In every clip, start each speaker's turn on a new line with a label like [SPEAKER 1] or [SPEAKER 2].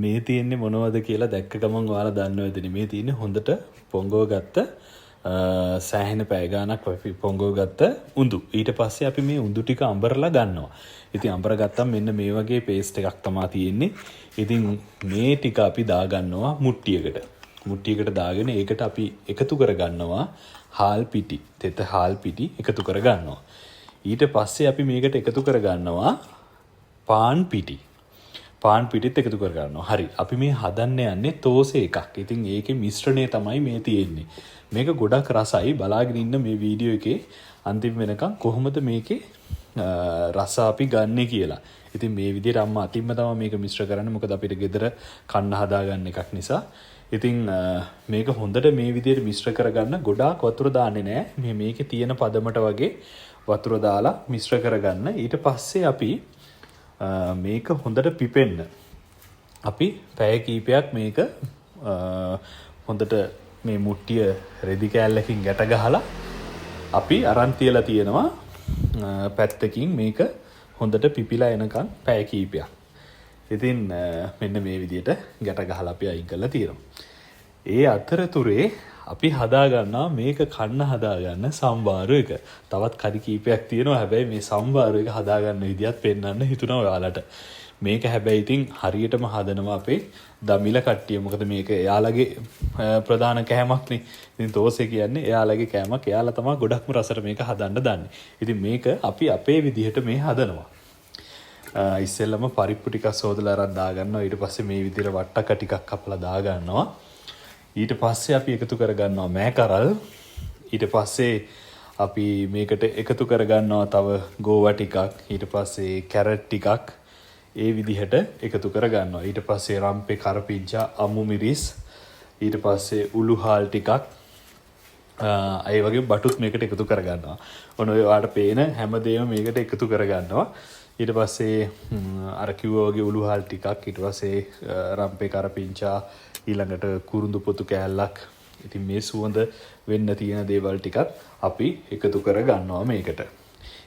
[SPEAKER 1] මේ තියෙන්නේ මොනවද කියලා දැක්ක ගමන් ඔයාලා දන්නවා ඇතිනේ. මේ තියෙන්නේ හොඳට පොඟව ගත්ත, සෑහෙන පැය ගාණක් අපි පොඟව ගත්ත උඳු. ඊට පස්සේ අපි මේ උඳු ටික අඹරලා ගන්නවා. ඉතින් අඹර ගත්තම මෙන්න මේ වගේ පේස්ට් එකක් තමා තියෙන්නේ. ඉතින් මේ ටික අපි දාගන්නවා මුට්ටියකට. මුට්ටියකට දාගෙන ඒකට අපි එකතු කරගන්නවා හාල් පිටි. තෙත හාල් පිටි එකතු කරගන්නවා. ඊට පස්සේ අපි මේකට එකතු කරගන්නවා පාන් පිටි. පාන් පිටිත් එකතු කරගන්නවා. හරි. අපි මේ හදන්න යන්නේ තෝසේ එකක්. ඉතින් ඒකේ මිශ්‍රණය තමයි මේ තියෙන්නේ. මේක ගොඩක් රසයි. බලාගෙන ඉන්න මේ වීඩියෝ එකේ අන්තිම වෙනකන් කොහොමද මේකේ රස අපි ගන්නෙ කියලා. ඉතින් මේ විදිහට අම්මා අතින්ම තමයි මේක මිශ්‍ර කරන්නේ. මොකද අපිට ගෙදර කන්න හදාගන්න එකක් නිසා. ඉතින් මේක හොඳට මේ විදිහට මිශ්‍ර කරගන්න ගොඩාක් වතුර දාන්නේ නෑ. මේ මේකේ තියෙන පදමට වගේ වතුර දාලා මිශ්‍ර කරගන්න. ඊට පස්සේ අපි මේක හොඳට පිපෙන්න අපි පැය කීපයක් මේක හොඳට මේ මුට්ටිය රෙදි කෑල්ලකින් ගැට ගහලා අපි අරන් තියලා තියෙනවා පැත්තකින් මේක හොඳට පිපිලා එනකන් පැය කීපයක්. ඉතින් මෙන්න මේ විදිහට ගැට ගහලා අපි අයින් කරලා තියෙනවා. ඒ අතරතුරේ අපි හදාගන්නවා මේක කන්න හදාගන්න සම්බාරු එක. තවත් කරි කීපයක් තියෙනවා. හැබැයි මේ සම්බාරු එක හදාගන්න විදියත් පෙන්වන්න හිතුණා ඔයාලට. මේක හැබැයි ඉතින් හරියටම හදනවා අපේ දමිළ කට්ටිය. මොකද මේක එයාලගේ ප්‍රධාන කෑමක්නේ. ඉතින් තෝසේ කියන්නේ එයාලගේ කෑමක්. එයාලා තමයි ගොඩක්ම රසට මේක හදන්න දන්නේ. ඉතින් මේක අපි අපේ විදිහට මේ හදනවා. ඉස්සෙල්ලම පරිප්පු ටිකක් සෝදලා අරන් දාගන්නවා. ඊට පස්සේ මේ විදිහට වට්ටක ටිකක් කපලා දාගන්නවා. ඊට පස්සේ අපි එකතු කරගන්නවා මෑකරල්. ඊට පස්සේ අපි මේකට එකතු කරගන්නවා තව ගෝවා ටිකක්. ඊට පස්සේ කැරට් ටිකක්. ඒ විදිහට එකතු කරගන්නවා. ඊට පස්සේ රම්පේ, කරපිංචා, අමු මිරිස්, ඊට පස්සේ උළුහාල් ටිකක්, ඒ වගේ බටුත් මේකට එකතු කරගන්නවා. ඔන්න ඔය ඔයාලට පේන හැමදේම මේකට එකතු කරගන්නවා. ඊට පස්සේ අර කිව්වා වගේ උළුහාල් ටිකක්, ඊට පස්සේ රම්පේ, කරපිංචා, ඊළඟට කුරුඳු පොතු කෑල්ලක්. ඉතින් මේ සුවඳ වෙන්න තියෙන දේවල් ටිකත් අපි එකතු කරගන්නවා මේකට.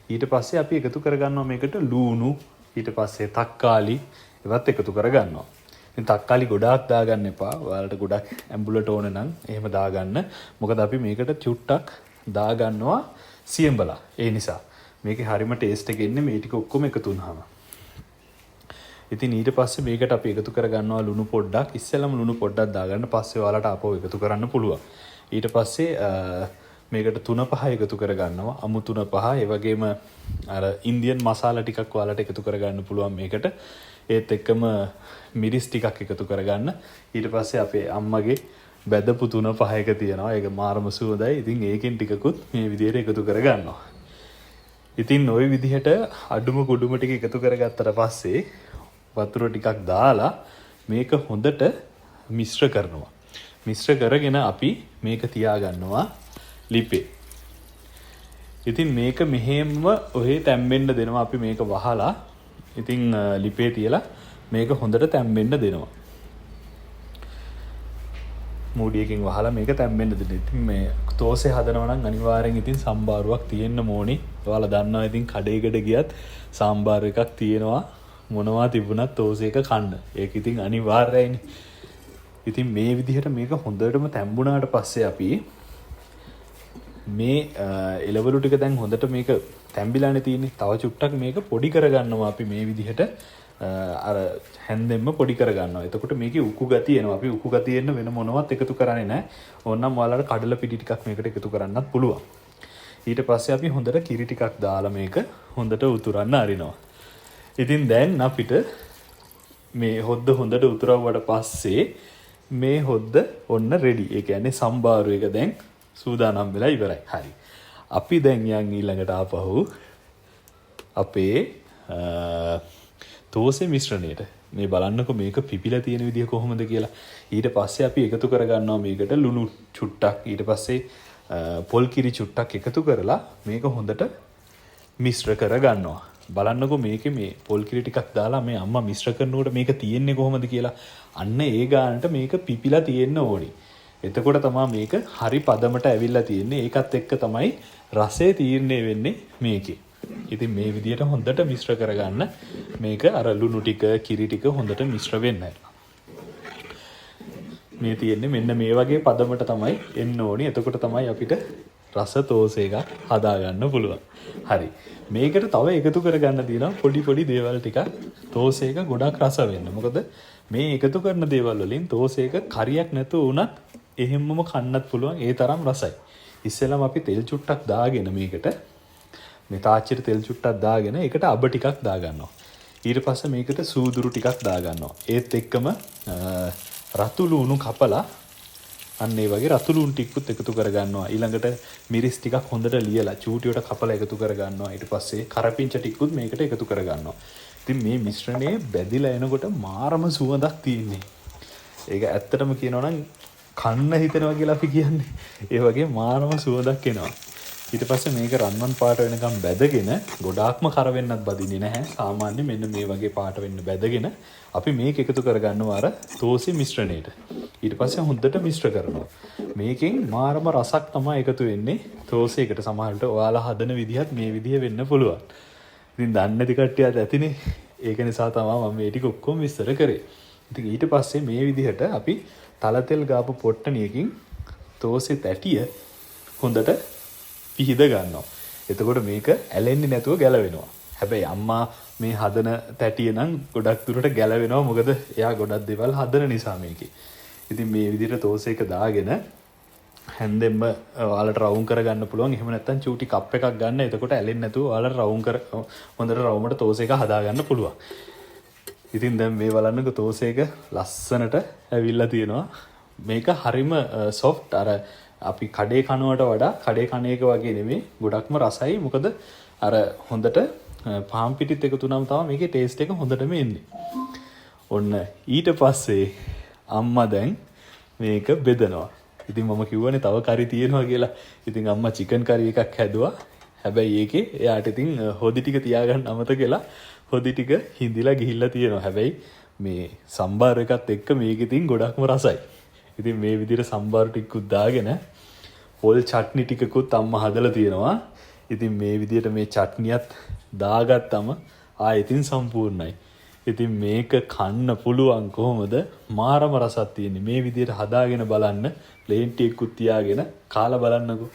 [SPEAKER 1] ඊට පස්සේ අපි එකතු කරගන්නවා මේකට ලූණු, ඊට පස්සේ තක්කාලි ඒවත් එකතු කරගන්නවා. ඉතින් තක්කාලි ගොඩාක් දාගන්න එපා. ඔයාලට ගොඩක් ඇඹුලට ඕන නම් එහෙම දාගන්න. මොකද අපි මේකට චුට්ටක් දාගන්නවා සියඹලා. ඒ නිසා මේකේ හරිම ටේස්ට් එක එන්නේ මේ ටික ඔක්කොම එකතු වුනහම. ඉතින් ඊට පස්සේ මේකට අපි එකතු කරගන්නවා ලුණු පොඩ්ඩක්. ඉස්සෙල්ලම ලුණු පොඩ්ඩක් දාගන්න. පස්සේ ඔයාලට ආපහු එකතු කරන්න පුළුවන්. ඊට පස්සේ මේකට තුන පහ එකතු කරගන්නවා. අමු තුන පහ. ඒ වගේම අර ඉන්දියන් මසාලා ටිකක් ඔයාලට එකතු කරගන්න පුළුවන් මේකට. ඒත් එක්කම මිරිස් ටිකක් එකතු කරගන්න. ඊට පස්සේ අපේ අම්මගේ බැදපු තුන පහ එක තියෙනවා. ඒක මාරම සුවඳයි. ඉතින් ඒකෙන් ටිකකුත් මේ විදිහට එකතු කරගන්නවා. ඉතින් ඔය විදිහට අඩුම කුඩුම ටික එකතු කරගත්තට පස්සේ වතුර ටිකක් දාලා මේක හොඳට මිශ්‍ර කරනවා. මිශ්‍ර කරගෙන අපි මේක තියාගන්නවා ලිපේ. ඉතින් මේක මෙහෙම්ම ඔහේ තැම්බෙන්න දෙනවා අපි මේක වහලා. ඉතින් ලිපේ තියලා මේක හොඳට තැම්බෙන්න දෙනවා. මූඩියකින් වහලා මේක තැම්බෙන්න දෙන්න. ඉතින් මේ තෝසේ හදනවා නම් අනිවාර්යෙන් ඉතින් සම්බාරුවක් තියෙන්න ඕනි. ඔයාලා දන්නවා ඉතින් කඩේකට ගියත් සාම්බාරු එකක් තියෙනවා. මොනවා තිබුණත් තෝසේ එක කන්න. ඒක ඉතින් අනිවාර්යයිනේ. ඉතින් මේ විදිහට මේක හොඳටම තැම්බුණාට පස්සේ අපි මේ එළවලු ටික දැන් හොඳට මේක තැම්බිලානේ තියෙන්නේ. තව චුට්ටක් මේක පොඩි කරගන්නවා අපි මේ විදිහට අර හැන්දෙන්ම පොඩි කරගන්නවා. එතකොට මේකේ උකු ගතිය එනවා. අපි උකු ගතිය එන්න වෙන මොනවත් එකතු කරන්නේ නැහැ. ඕනනම් ඔයාලට කඩල පිටි ටිකක් මේකට එකතු කරන්නත් පුළුවන්. ඊට පස්සේ අපි හොඳට කිරි ටිකක් දාලා මේක හොඳට උතුරන්න අරිනවා. ඉතින් දැන් අපිට මේ හොද්ද හොඳට උතුරවුවට පස්සේ මේ හොද්ද ඔන්න රෙඩි. ඒ කියන්නේ සම්බාරු එක දැන් සූදානම් වෙලා ඉවරයි. හරි. අපි දැන් යන් ඊළඟට ආපහු අපේ තෝසේ මිශ්‍රණයට. මේ බලන්නකො මේක පිපිලා තියෙන විදිය කොහොමද කියලා. ඊට පස්සේ අපි එකතු කරගන්නවා මේකට ලුණු චුට්ටක්. ඊට පස්සේ පොල් කිරි චුට්ටක් එකතු කරලා මේක හොඳට මිශ්‍ර කරගන්නවා. බලන්නකො මේකේ මේ පොල් කිරි ටිකක් දාලා මේ අම්මා මිශ්‍ර කරනකොට මේක තියෙන්නේ කොහොමද කියලා. අන්න ඒ ගානට මේක පිපිලා තියෙන්න ඕනි. එතකොට තමා මේක හරි පදමට ඇවිල්ලා තියෙන්නේ. ඒකත් එක්ක තමයි රසය තීරණය වෙන්නේ මේකේ. ඉතින් මේ විදියට හොඳට මිශ්‍ර කරගන්න මේක අර ලුණු ටික කිරි ටික හොඳට මිශ්‍ර වෙන්න. මේ තියෙන්නේ මෙන්න මේ වගේ පදමට තමයි එන්න ඕනි. එතකොට තමයි අපිට රස තෝසෙ එකක් හදාගන්න පුළුවන්. හරි. මේකට තව එකතු කරගන්න තියෙනවා පොඩි පොඩි දේවල් ටිකක් තෝසෙ එක ගොඩක් රස වෙන්න. මොකද මේ එකතු කරන දේවල් වලින් තෝසෙ එක කරියක් නැතුව වුණත් එහෙම්මම කන්නත් පුළුවන්, ඒ තරම් රසයි. ඉස්සෙල්ලාම අපි තෙල් චුට්ටක් දාගෙන මේකට මේ තාච්චියට තෙල් චුට්ටක් දාගෙන ඒකට අබ ටිකක් දාගන්නවා. ඊට පස්සේ මේකට සූදුරු ටිකක් දාගන්නවා. ඒත් එක්කම රතු ලුණු කපලා අන්න ඒ වගේ රතු ලුණු ටිකකුත් එකතු කරගන්නවා. ඊළඟට මිරිස් ටිකක් හොඳට ලියලා චූටි වලට කපලා එකතු කරගන්නවා. ඊට පස්සේ කරපිංච ටිකකුත් මේකට එකතු කරගන්නවා. ඉතින් මේ මිශ්‍රණය බැදිලා එනකොට මාරම සුවඳක් තියෙන්නේ. ඒක ඇත්තටම කියනවා නම් කන්න හිතෙනවා කියලා අපි කියන්නේ. ඒ වගේ මාරම සුවඳක් එනවා. ඊට පස්සේ මේක රන්වන් පාට වෙනකම් බැදගෙන, ගොඩාක්ම කර වෙන්නත් බදින්නේ නැහැ. සාමාන්‍ය මෙන්න මේ වගේ පාට වෙන්න බැදගෙන අපි මේක එකතු කරගන්නවා අර තෝසෙ මිශ්‍රණයට. ඊට පස්සේ හොඳට මිශ්‍ර කරනවා. මේකෙන් මාරම රසක් තමයි එකතු වෙන්නේ තෝසෙකට. සමහරවිට ඔයාලා හදන විදිහත් මේ විදිහ වෙන්න පුළුවන්. ඉතින් දන්නේ නැති කට්ටියත් ඇතිනේ. ඒක නිසා තමයි මම මේ ටික ඔක්කොම විස්තර කරේ. ඉතින් ඊට පස්සේ මේ විදිහට අපි තලතෙල් ගාපු පොට්ටනියකින් තෝසෙ තැටිය හොඳට පිහිද ගන්නවා. එතකොට මේක ඇලෙන්නේ නැතුව ගැලවෙනවා. හැබැයි අම්මා මේ හදන තැටිය නම් ගොඩක් දුරට ගැලවෙනවා. මොකද එයා ගොඩක් දේවල් හදන නිසා මේකේ. ඉතින් මේ විදිහට තෝසෙ එක දාගෙන හැන්දෙන්ම ඔයාලට රවුම් කරගන්න පුළුවන්. එහෙම නැත්නම් චූටි කප් එකක් ගන්න. එතකොට ඇලෙන්නේ නැතුව ඔයාලට රවුම් කර හොඳට රවුමට තෝසෙ එක හදාගන්න පුළුවන්. ඉතින් දැන් මේ බලන්නකෝ තෝසෙ එක ලස්සනට ඇවිල්ලා තියෙනවා. මේක හරිම සොෆ්ට්. අර අපි කඩේ කනුවට වඩා කඩේ කන එක වගේ නෙමෙයි, ගොඩක්ම රසයි. මොකද අර හොඳට පාන් පිටිත් එකතු වුණාම තමයි මේකේ ටේස්ට් එක හොඳටම එන්නේ. ඔන්න ඊට පස්සේ අම්මා දැන් මේක බෙදනවා. ඉතින් මම කිව්වනේ තව කරි තියෙනවා කියලා. ඉතින් අම්මා චිකන් කරි එකක් හැදුවා. හැබැයි ඒකේ එයාට ඉතින් හොදි ටික තියාගන්න අමතක වෙලා හොදි ටික හිඳිලා ගිහිල්ලා තියෙනවා. හැබැයි මේ සම්බාර එකත් එක්ක මේක ඉතින් ගොඩක්ම රසයි. ඉතින් මේ විදිහට සම්බාර ටිකකුත් දාගෙන පොල් චට්නි ටිකකුත් අම්මා හදලා තියෙනවා. ඉතින් මේ විදිහට මේ චට්නියත් දාගත්තම ආ ඉතින් සම්පූර්ණයි. ඉතින් මේක කන්න පුළුවන් කොහොමද? මාරම රසක් තියෙන්නේ. මේ විදිහට හදාගෙන බලන්න, ප්ලේන් ටිකකුත් තියාගෙන කාලා බලන්නකෝ.